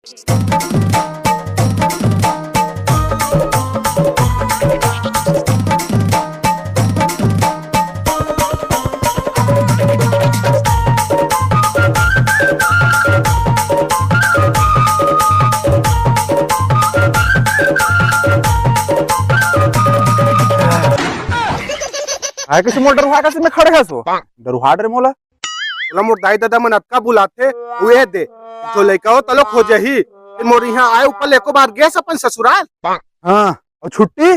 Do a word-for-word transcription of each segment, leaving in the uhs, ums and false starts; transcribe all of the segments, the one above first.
आय कइसे मोर डरुहा कइसे में खड़े हस वो? डरुहा डरे मोला। बोला मोर दाई ददा मन अतका बुलाथे, उहे दे। जो लइका हो तलो खोजही। फिर मोर इहाँ आय ऊपर ले एको बार गेस अपन ससुराल। हाँ, अउ छुट्टी?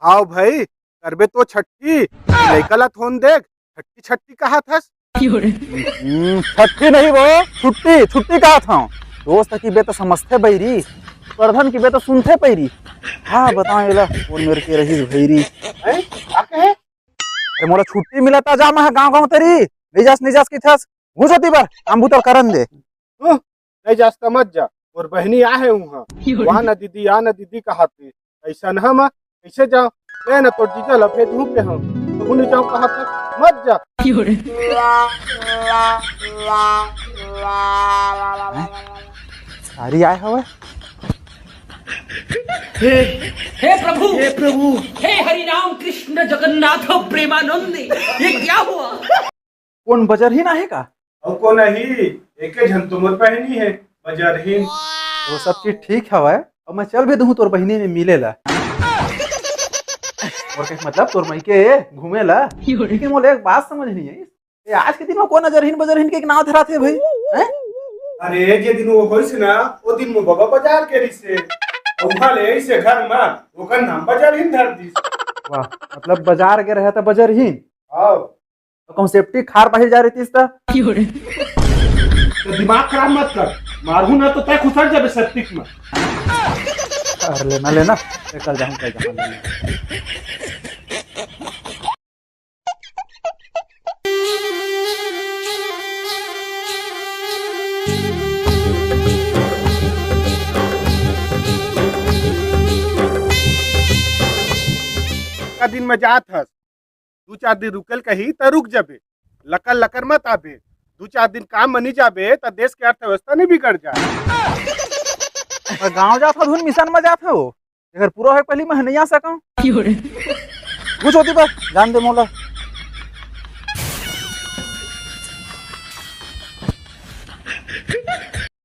हाव भाई, करबे तो छट्टी। लइका ला थोन देख, छट्टी छट्टी कहत हस। हम्म, छट्टी नहीं वो, छुट्टी, छुट्टी कहत हँव। दोस्त की बे तो समझथे बइरी, परधन की बे तो सुनथे पइरी। हाँ, बताओ एला, कौन मेर के रही भैरी। हैं? का कहे? अरे मोला छुट्टी मिलत हे, जा मैं गाँव गाँव तरी, नइ जास, नइ जास किथस, घुस होती बर, काम बुता ल करन दे। हम्म, नइ जास त मत जा, मोर बहिनी आहे उहाँ, वा न दीदी, आ न दीदी कहत हे, अइसन हम कइसे जाँव? ले न तोर जीजा ल भेजहूँ के हम, तहूँ नइ जाँव कहत हे, मत जा। सारी आय हवय। हे, हे प्रभु, हे प्रभु। हे हरि राम कृष्ण जगन्नाथ प्रेमानंद, ये क्या हुआ? कोन बजरहीन आहे का? अउ कोन आही? एके झन तो मोर बहिनी हे, बजरहीन। वो सब चीज ठीक हवय, अउ मैं चल भी दूँ तोर बहिनी में मिले ला। और कहे मतलब तोर मइके घूमे ला। लेकिन मोला एक बात समझ नइ आइस, ए, आज के दिन में कोन अजरहीन बजरहीन के नाव धराथे भाई? हैं? अरे, जे दिन वो होइस ना, वो दिन में बाबा बजार गे रिहिस हे। अउ उहाँ ले अइसे घर में ओकर नाम बजरहीन धर दिस। वाह, मतलब बजार गे रहे त बजरहीन? हाँ। त कहूँ सेप्टिक खार बाहिर जा रहितिस त? त दिमाग खराब मत कर, मारहूँ ना त तैं खुसर जाबे सेप्टिक में। अरे लेना, लेना, ए, कल जाहूँ, कल जाहूँ, लेना। का दिन में जात हस, दू चार दिन रुके ल कही त रुक जाबे, लकर लकर मत आबे। दू चार दिन काम म नी जाबे त देश के अर्थव्यवस्था नी बिगड़ जाए। मैं गाँव जात हँव धुन मिशन म जात हँव, अगर पूरा होय पहली मैं नइ आ सकँव। कुछ होती बस जान दे मोला।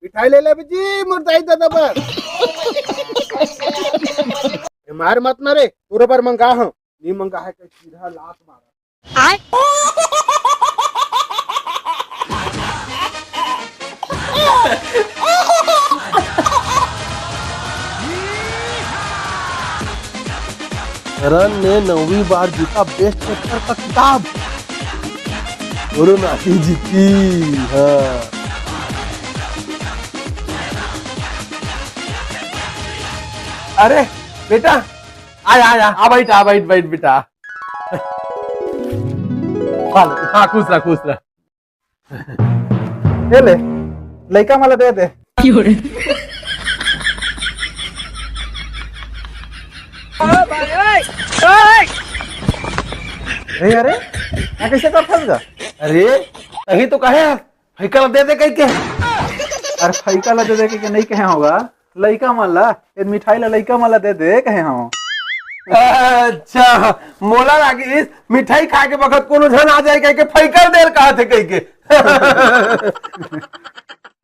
मिठाई ले ले जी, मोर दाई ददा बर। ए, मार मत ना रे, तोरे बर मंगा हँव। नी मंगा हे कहि सीधा लात मारा। करण ने नौवीं बार जीता बेस्ट एक्टर का किताब। बोलो ना, जीती। हाँ। अरे बेटा, आ, आ, आ, आ, बैठ, आ, बैठ, बैठ, बेटा। हाँ, खुश रह, खुश रह। ये ले, लइका मन ला दे दे। ए, अरे, मैं कइसे करथस गा? अरे, तहीं तो कहे, फइका ला दे दे कहिके। अरे, फइका ला दे दे कहिके नइ कहे हँव गा। लइका मन ला, ए मिठाई ला लइका मन ला दे दे कहे हँव। अच्छा, मोला लागिस मिठाई खाए के बखत कोनो झन आ जाए कहिके फइका दे ल कहत हे कहिके।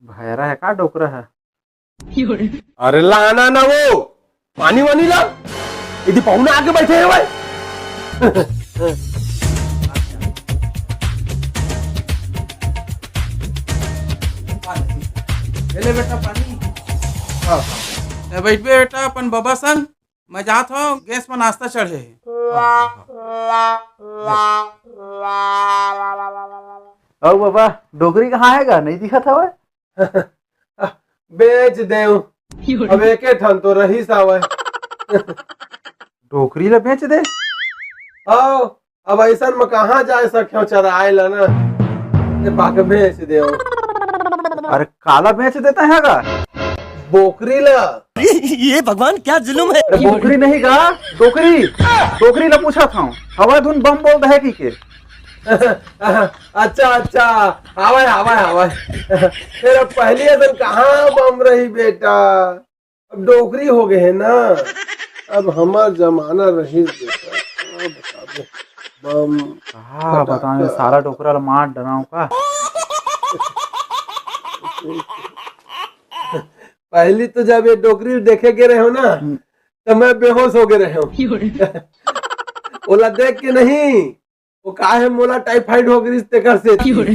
भैरा हे का डोकरा हे? अरे लाना ना वो, पानी वानी ला। इदी पहुना आके बैठे हे भाई। ये ले बेटा पानी। हाँ। ले बैठ बे बेटा अपन बाबा संग। मैं जात हँव, गैस में नाश्ता चढ़े हे। अउ बाबा, डोकरी कहाँ हे गा? नइ दिखत हवय। बेच देव। अब एके ठन तो रहिस हवय। डोकरी ला बेच दे? आओ, अब अइसन म कहाँ जाए सकेव चराए ला ना? ये बाके बेच देव। अरे काला बेच देता है गा? बोकरी ला। ये भगवान क्या जुल्म है। अरे बोकरी नहीं गा, डोकरी। डोकरी ला पूछत हँव, हवा धुन बम बोल दे हे कहिके। अच्छा, अच्छा, हावय, हावय, हावय। फेर अब पहिली असन कहाँ बम रही बेटा, अब डोकरी हो गए हे ना। अब हमर जमाना रही बेटा, का बताबे, बम, का बताबे, सारा डोकरा ल मार डराव का। पहिली तो जब ये डोकरी ल देखे गे रहेंव ना, हम्म। त मैं बेहोश हो गे रहेंव। ओला देख के नहीं, वो का हे, मोला टाइफाइड हो गिस तेकर से। अरे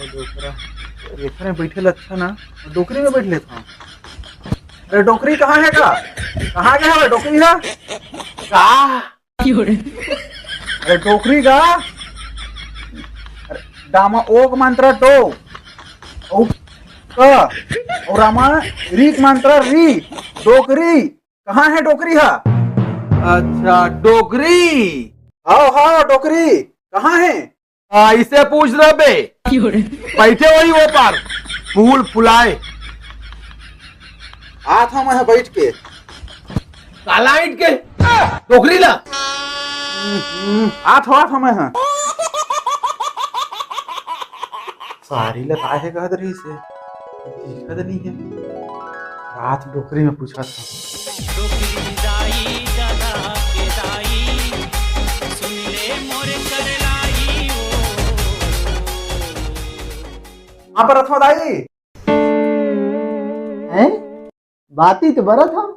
डोकरा, एखरे बइठे ल अच्छा ना, डोकरी में बइठ लेथंव। अरे डोकरी कहाँ हे का? कहाँ गे हवय डोकरी ह? का? अरे डोकरी का? अरे डामा ओक मंत्रा डो। अउ क। अउ रामा रीक मंत्रा री। डोकरी। कहाँ हे डोकरी ह? अच्छा, डोकरी। हव, हव, डोकरी। कहाँ हे? अइसे पूछ रहे बे। बइठे होही वो पार, फूल फुलाए। आत हंव मैं ह बइठ के। काला ईंट के डोकरी ला। हम्म, आत हंव, आत हंव मैं ह। सारी ल काहे कहत रहिस हे? दिखत नइ हे। रात डोकरी में पूछत हंव। डोकरी दाई, ददा के दाई, सुन ले मोर करलाई ओ। कहाँ पर रथो दाई? हैं? बाती तो बरत हंव।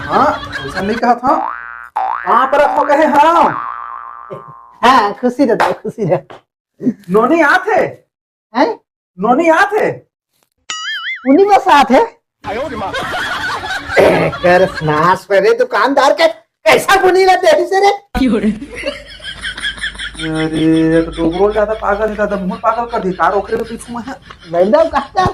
हाँ, अइसन नइ कहत हंव। कहाँ पर रथो कहे हंव? हाँ, खुशी रह, खुशी रह। नोनी आत हे? हैं? नोनी आत हे? उनी बस आत हे। कर नाश रे दुकानदार के, कइसा बुनी ला देही से रे? अरे, ये तो डोकरो ज्यादा पागल हे, ज्यादा मुंह पागल कर दी। कार ओकरे के पीछू में हे। बैठा कहता है।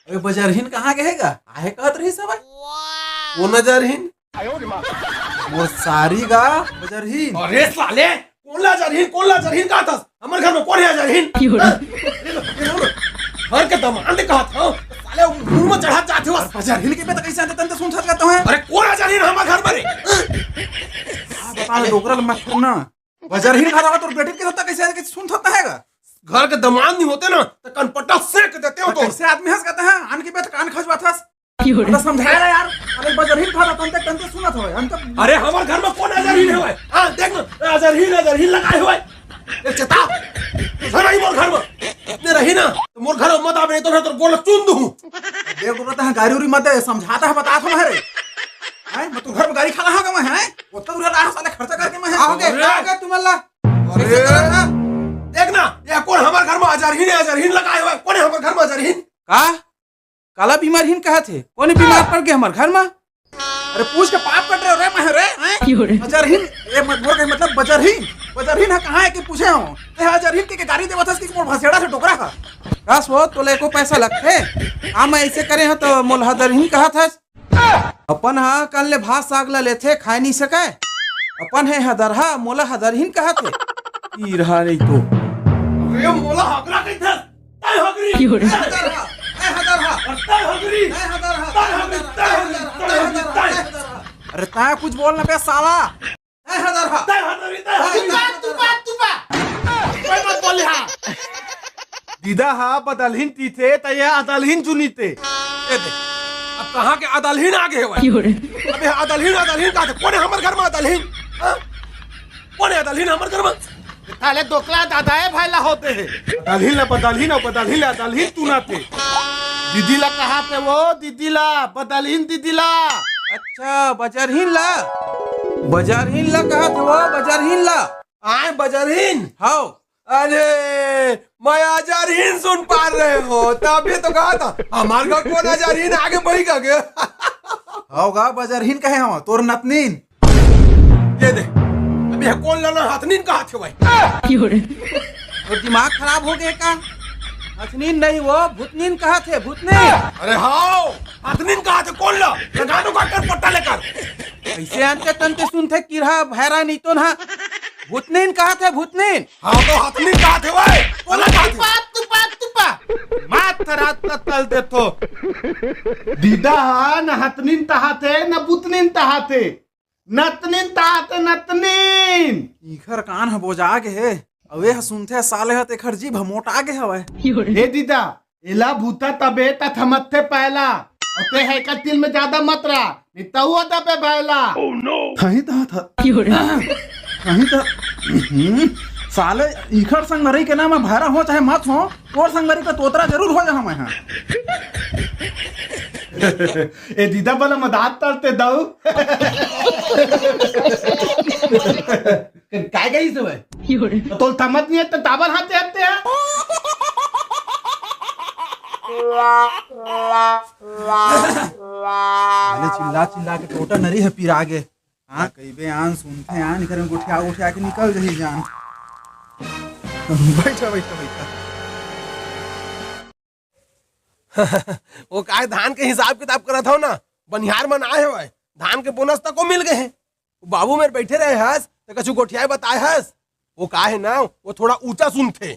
अरे, बजरहीन कहाँ गे हे गा? आहे कहत रहिस हवय। वो नजरहीन। मोर सारी गा बजरहीन। अरे साले, कोन ला अजरहीन, कोन ला अजरहीन कहत हस? हमर घर में कोन हे अजरहीन? हाँ? ये लो, ये लो, घर के दमांद कहत हंव, साले मुंह में चढ़त जात हे बस। बजरहीन के बेटा कइसे आते तंते सुन सकत हंव? अरे कोन अजरहीन हमर घर में रे? हाँ, बता दे, डोकरा ल मत करना। बजरहीन घर आवा तोर बेटी के होता कइसे आते सुन सकता है गा? घर के दमांद नहीं होते ना, तो कनपट्टा सेक देते हो तो। कइसे आदमी हस कहता है, आन के बेटा कान खजवात हस? अरे समझाए ला यार, अरे बजरहीन खाना तंते तंते सुनत हवय, हम तो अरे हमर घर में कोन अजरहीन हवय? हाँ, देख ना, अजरहीन, अजरहीन लगाए हवय। ए चेता, तू रही मोर घर में। इतने रही ना, तो मोर घर में मत आबे, नहीं तो मैं तोर गोड़ चुन दूँ। देख डोकरा, तहाँ गारी उरी मत दे, समझात हंव, बतात हंव रे। हैं, मैं तोर घर में गारी खाना होगा मैं, हैं? ओतना दूर रहा साले खर्चा करके मैं, हैं? का होगे, अरे। का होगे तुमन ला? अरे। कैसे करत हस? देख ना, ये कोन हमर घर में अजरहीन हे, अजरहीन लगाए हवय, कोन हे हमर घर में अजरहीन? का? काला बीमारहीन कहत हे? कोन बीमार पड़ गे हमर घर म? अरे पूछ के पाप कट रहे रे, मैं रे, हैं? अजरहीन, ये मत बोल के मतलब बजरहीन, बजरहीन ह कहाँ हे कि पूछे हंव? ते ह अजरहीन के, के गारी देवत हस कि मोर भसेड़ा से डोकरा ह। कस वो, तोला एको पैसा लगथे? हाँ, मैं अइसे करे हंव तो मोला अजरहीन कहत हस? अपन ह कन ले भात साग ला लेथे, खाए नइ सकय। अपन हे हदरहा, मोला हदरहीन कहत हे। ई रहा नहीं तो। अरे मोला हगरा कहिथे। तैं हगरी। की हो रे? तैं हगरा, तैं हगरा। अरे तैं हगरी। तैं हगरा, तैं हगरी, तैं हगरी, तैं हगरी, तैं। अरे तैं कुछ बोल ना बे साला। तैं हगरा। तैं हगरी, तैं हगरी। तू बा, तू बा, तू बा। कोई मत बोल यहाँ। दीदा हा बदलहीन तीथे, तैं हा अदलहीन चुनीथे। ए दे। अब कहाँ के अदलहीन आ गे हवय? की हो रे? अबे अदलहीन, अदलहीन कहाथे? कोन हे हमर घर म अदलहीन? हाँ? कोन हे अदलहीन हमर घर म? साले दोकला दादा ए भाई ला होथे। बदलहीन ला बदलहीन अउ बदलहीन ला अदलहीन चुनाथे। दीदी ला कहाथे वो, दीदी ला, बदलहीन दीदी ला। अच्छा, बजरहीन ला? बजरहीन ला कहाथे वो, बजरहीन ला। आय बजरहीन? हव। अरे, मैं अजरहीन सुन पार रहे हंव, तभे तो कहाथंव, हमर घर कोन अजरहीन आगे बढ़ी का गे? हव गा, बजरहीन कहे हंव, तोर नतनीन। ये दे, अब ये कोन ला नतनीन कहाथे भाई? की हो रे? तोर दिमाग खराब हो गे का? नतनीन नहीं वो, भूतनीन कहाथे, भूतनीन। अरे हव, नतनीन कहाथे कोन ला? लगा दो काट कर पट्टा लेकर। अइसे अंते तंते सुनथे, किरहा भैरा नहीं तो ना। भूतनीन कहाथे, भूतनीन। हाँ, तो हथनीन कहाथे भाई। बोला कहाथे। तुपा, तुपा, तुपा। मात रात ल तल देथो। दीदा ह न हतनिन तहाथे, न बुतनिन तहाथे। नतनिन तहाथे, नतनिन। इखर कान ह बोजा गे हे। अउ ए ह सुनथे साले ह, तेखर जीभ ह मोटा गे हवय। ए दीदा, एला भूता तबे त थमथे पायला। अउ ते ह एकर तिल में जादा मत रहा, नहीं त वो दबे भायला। सही त ह, सही त। हम्म, साले इखर संगवारी के नाम ह भैरा हो चाहे मत हो, तोर संगवारी का तोतरा जरूर हो जाहूं मैं ह। ए दीदा, बला मदात तरते दऊ। काय गई से भाई? तोल थमत नहीं है तो ताबर हाथे हाथे है। पहले चिल्ला चिल्ला के टोटा नरी है, फिर आगे। हाँ, कई बे आन सुनथे आन, इकर में गोठिया गोठिया के निकल जही जान। बैठा, बैठा, बैठा। वो काय धान के हिसाब किताब करत हव ना, बनिहार मन आए हवय, धान के बोनस तको मिल गए हे। बाबू मेर बैठे रहे हस, त कछु गोठियाए बताए हस। वो का हे ना, वो थोड़ा ऊंचा सुनथे।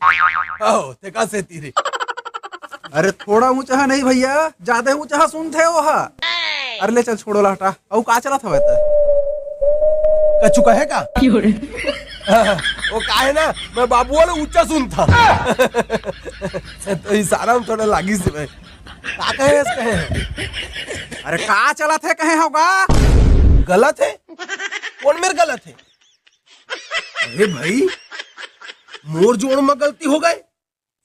हो, तेका सेती रे। अरे थोड़ा ऊंचा हा नहीं भैया, जादा ऊंचा हा सुनथे वो हा। अरे ले चल, छोड़ो ला हटा। अउ का चलत हवय त? कछु कहे का? वो का हे ना, मैं बाबू वाला ऊंचा सुनथा। तो इशारा में थोड़ा लागिस भाई। का कहे हस कहे? अरे का चलत हे कहे होगा? गलत हे? कोन मेर गलत हे? अरे भाई, मोर जोड़ में गलती हो गए,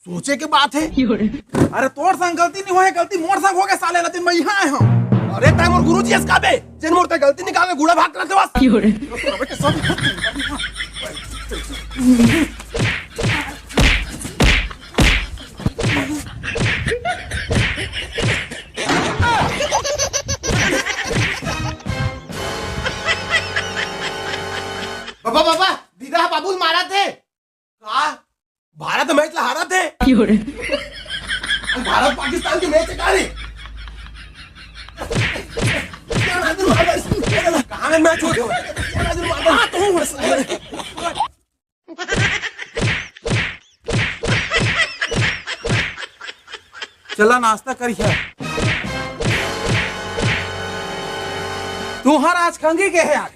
सोचे के बात हे। अरे तोर संग गलती नहीं होए, गलती मोर संग हो गए साले, लेकिन मैं यहाँ आए हूँ। अरे तैं मोर गुरुजी अस का बे, जेन मोर ते गलती निकाले गुड़ा भाग करते बस। बाबा, बाबा, दीदा बाबू मारा थे। का? भारत मैच ला हारा थे। भारत पाकिस्तान के मैच का रे? कहाँ में मैच होते हो? चला नाश्ता करिया। तुहर आज खंगी के हे आज।